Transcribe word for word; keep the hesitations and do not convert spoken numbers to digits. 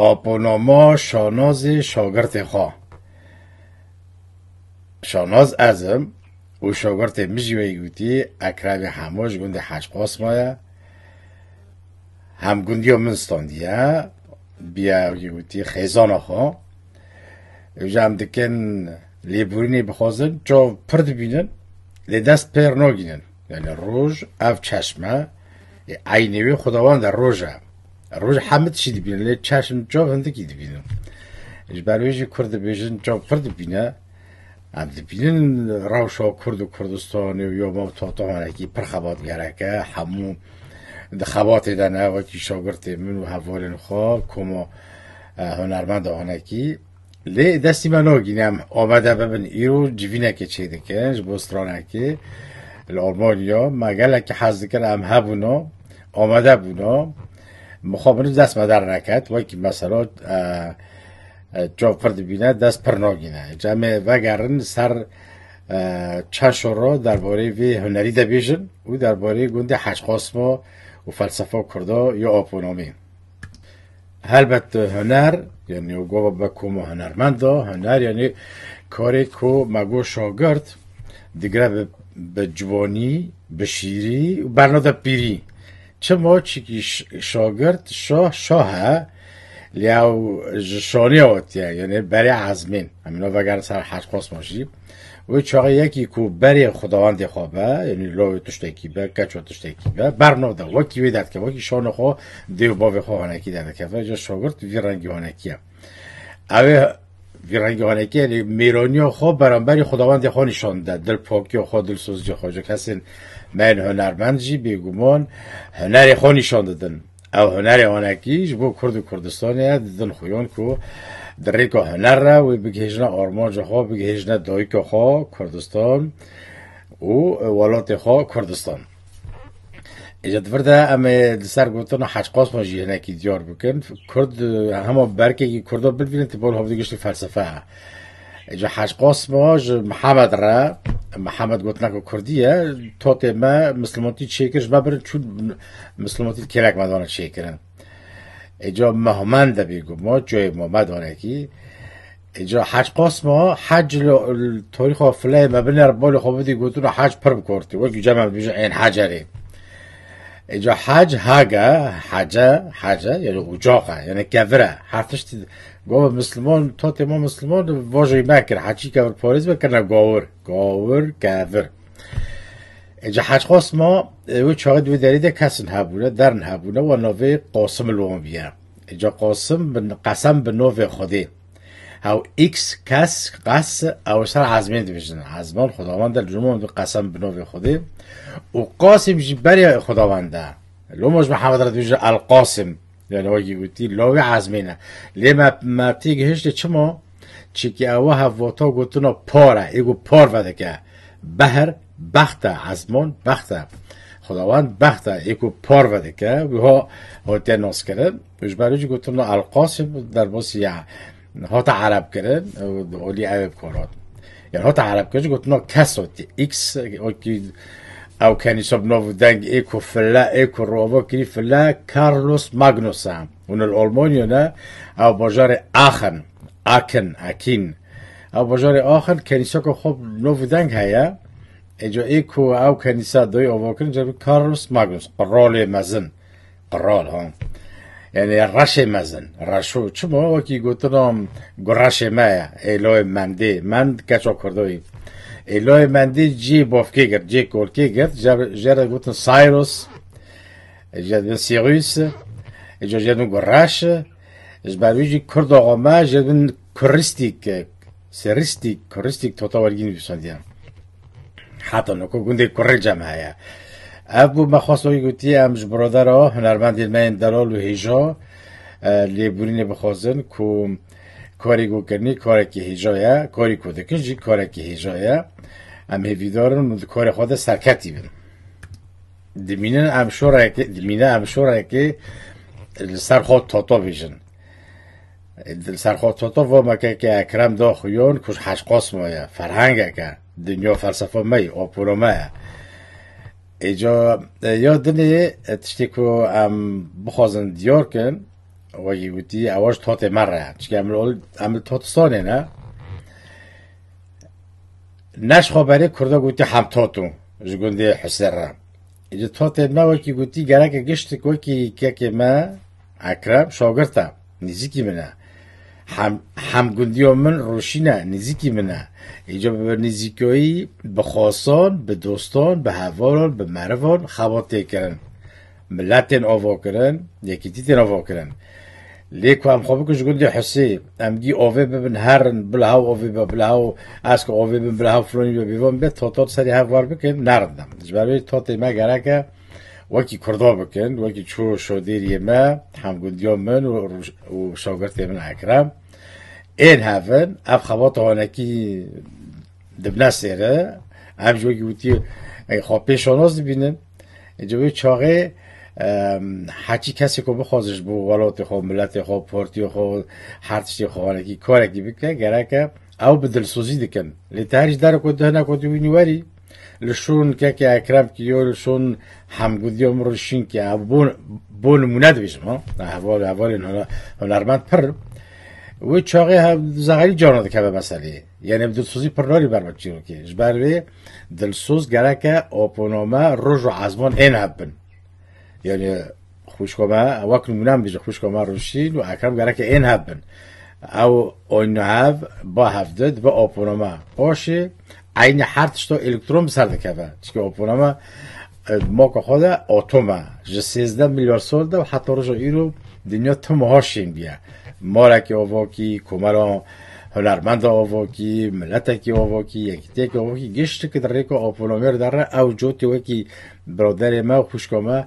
Aponama şanazê şagirtê xwe. Şanaz ez im û şagirtê min jî wê gotî Ekremê Hemo ji gundê Hec Qasma ye. Hem gundiya min standiye, biya wê gotî xêzana xwe. Û ji em dikin lêborînê bixwazin, çav pir dibînin, lê dest pêr nagînin. Yani roj ev çeşme, e, eynê wê xwedawend e, roj e. Roj hemî tiştî dibînin, lê çeşm çav hindikî dibînin. Ji ber wê jî Kurd dibêjin çav pir dibîne. Em dibînin rewşa Kurd û Kurdistanê û ya maftotohanekî pir xebat gerek e. Hemû di xebatê de ne, wekî şagirtê min û hevalên xwe, koma, e, hunermenda hanekî. Lê destî me nagîne em amade bibin. Îro civînekê çêdikin ji bo stranekê li Almanya. Me gelekî hez dikir em hebûna, amade bûna. Mixabin dest me derneket. Wekî mesela, e, e, çav pir dibîne, dest pir nagîne. Ca em ê vegerin ser, e, çend şoro derbarê vê hunerî de bêjin û derbarê gundê Hec Qasma û felsefa Kurda ya aponamî. Helbet huner, yani gava be koma hunermenda, huner yani karê ku me got şagirt digire bi, bi ciwanî, bi şîrî û bernade pîrî. Çima? Çikî ş-, şagirt şah, şah e, lê ew ji şanê hatiye, yani berê ezmên. Em ê vegerin ser Hec Qasma jî. Wê çaxê yekî ku berê xwedawendê xwe be, yanî lawê tiştekî be, keça tiştekî be, bernade, wekî wê derdikeve, wekî şanê xwe dê û bavê xwe hanekî derdikeve, ca şagirt vî rengî hanekî ye. Ew ê vî rengî hanekî ye, lê mêraniya xwe beramberî xwedawendê xwe nîşan dide, dilpakiya xwe, dilsoziya xwe. Ji kesên me yên hunermend jî bêguman hunerê xwe nîşan didin. Ew hunerê hanekî ji bo Kurd û Kurdistanê ye, didin xuyan ku di rêka huner re wê bigihêjine armanca xwe, bigihêjine dayika xwe Kurdistan û welatê xwe Kurdistan. Êca di vir de em ê li ser gotina Hec Qasma jî hinekî diyar bikin. Kurd, hema berkekî Kurda bibînin, tê bol hevdî giştî felsefe ye. Êca Hec Qasma ji Mihemed re, Mihemed gotineka Kurdî ye, totê me Mislimantî çêkir, ji me birin çûn Mislimantî kêlek me dane çêkirin. Êca Mehmend de bêguman, coyê Mehmed hanekî. Êca Hec Qasma, Hec li, li tarîxa fileyê me binêre balê xwe bidî gotina Hec pir bi kor tê. Wekî cem em dibêjin ên Hecerê. Êca Hec, Hage, Hece, Hece, yani ucaq e, yani kevir e. Her tiştî, gava Misliman, totê me Misliman, vajê me kir, Hecî kevir parêz be, kirine gawir. Gawir, kevir. Êca Hec Qasma, e, wê çaxê di wê derê de kesin hebûne, derin hebûne, we navê Qasim li wan viye. Êca Qasim bi, qesem bi navê Xwedê. Ew X, kes, qes, ew ser ezmên dibêjin. Ezman xwedawend e, li cumon bi qesem bi navê Xwedê. Û Qasim jî berê xwedawend e. Loma ji Mihemed re dibêjin El Qasim. Yani wekî gotî, lawê ezmên e. Lê me, me tê gihiştê çima? Çikî ew hevvata gotina par e, ê ku par vedike. Behr, bext e, ezman, bext e. Xwedawend, bext e, ê ku par vedike, wiha hatiye naskirin. Ji ber wê jî gotina El Qasim derbasî ya hate ereb kirin, olî ew ê bi kar hat. Yani hate ereb kirin, jî gotina kes hatiye. X, wekî ew kenîsa bi nav û deng ê ku file, ê ku rava kirî file, Carlos Magnus e. Hûn li Almanya ne, ew bajarê Aachen, Aachen, Akin. Ew bajarê Aachen kenîsaka xwe bi nav û deng heye. Êca ê ku ew kenîsa dayî ava kirin, cem Carlos Magnus, qiralê mezin. Qral, ha. Yani reşê mezin. Reşo, çima wekî gotina gureşê me ye. Ê loyê mendê. Mend keça Kurdoyî. Ê loyê mendê cihê bavkê girt, cihê kolkê girt. Jê, jê re gotin Cyrus. Jê dibin Sirius. Ê ca jê dibin gureş. Ji ber wî jî Kurd axa me jê dibin kuristîk. Seristîk, kuristîk tota wergî nivîsandiye. Heta noko gundê kurê cem heye. Ev bû me xwest wî gotiye, em ji birodera hunermendên me yên delal û hêja, e, lêborînê bixwazin ku karê ku kirinî karekî hêja ye, karî ku dikin jî karekî hêja ye. Em hêvîdar in û di karê xwe de serketî bin. Dimînin em şorekê, dimîne em şorekê li ser xwe toto bêjin. Li ser xwe toto va me keke Ekrem da xuyon ku ji Hec Qasma ye, ferhengeke, dinya felsefa me ye, apûra me ye. Êca, e, ya dinê, e, tiştê ku em bixwazin diyar kin, Wekî gotî, ewa ji totê me re ye. Çike em li, em li Totistanê ne. Ne ji xwe berê Kurda gotî hem tot û ji gundê Husê re. Ji totê me wekî gotî gereke giştik wekî kekê me Ekrem şagirta nîzîkî min e. Hem, hem gundiyo min Rûşîn e, nîzîkî min e. Îca bi nîzîkiyî, bi xasan, bi dostan, bi hevalan, bi merivan xebatê kirin. Miletên ava kirin, yekîtî tên ava kirin. Lê ku em xwe bikin ji gundê Husê, em gî avê bibin herin, bila hew avê be, bila hew ez ku avê bin, bila hew filonî be, bêvan be, total serî hev war bikin, nerin dem. Ji ber wê totê me gereke wekî Kurda bikin, wekî ço şodêriyê me, hemgundiya min û, û şagirtê min Ekrem. Ên hevin, ev xebata hanekî dibine sêre, em ji wekî witî, e, xwe pêşanos dibînin. Ji wê çaxê, em, heçî kesê ku bixwaze ji bo welatê xwe, miletê xwe, partiyê xwe, her tiştê xwe hanekî karekî bike, gereke ew bi dilsozî dikin. Lê te herî ji derê ku tu hinek ku tu wînî werî, li şûn kekê Ekrem kiriyo, li şûn hemgudiyo min Rûşîn ki, ew bo, bo nimûne dibêjim, ha? Heval, hevalên huna-, hunermend pir. Wê çaxê hev-, zexerî cana dikeve meseleyê. Yani bi dilsozî pir narî ber me çîrokê. Ji ber wê dilsoz gereke aponame roj û ezman ên hev bin. Yani xwişka me, wek nimûne em bêjin, xwişka me Rûşîn û Ekrem gereke ên hev bin. Ew oyna hev, ba hev di, dibe aponame. Paşê eynî her tişta elektron bi ser dikeve. Çike aponame, e, maka xwe de atom e. Ji sêzdeh milyar sal de û heta roja îro dinya tim wiha şên bûye. Malekî avakî, komela hunermenda avakî, miletekî avakî, yekîtiyekî avakî, giştikî di rêka aponamiyê de re ew cotê wekî biraderê me û xwişka me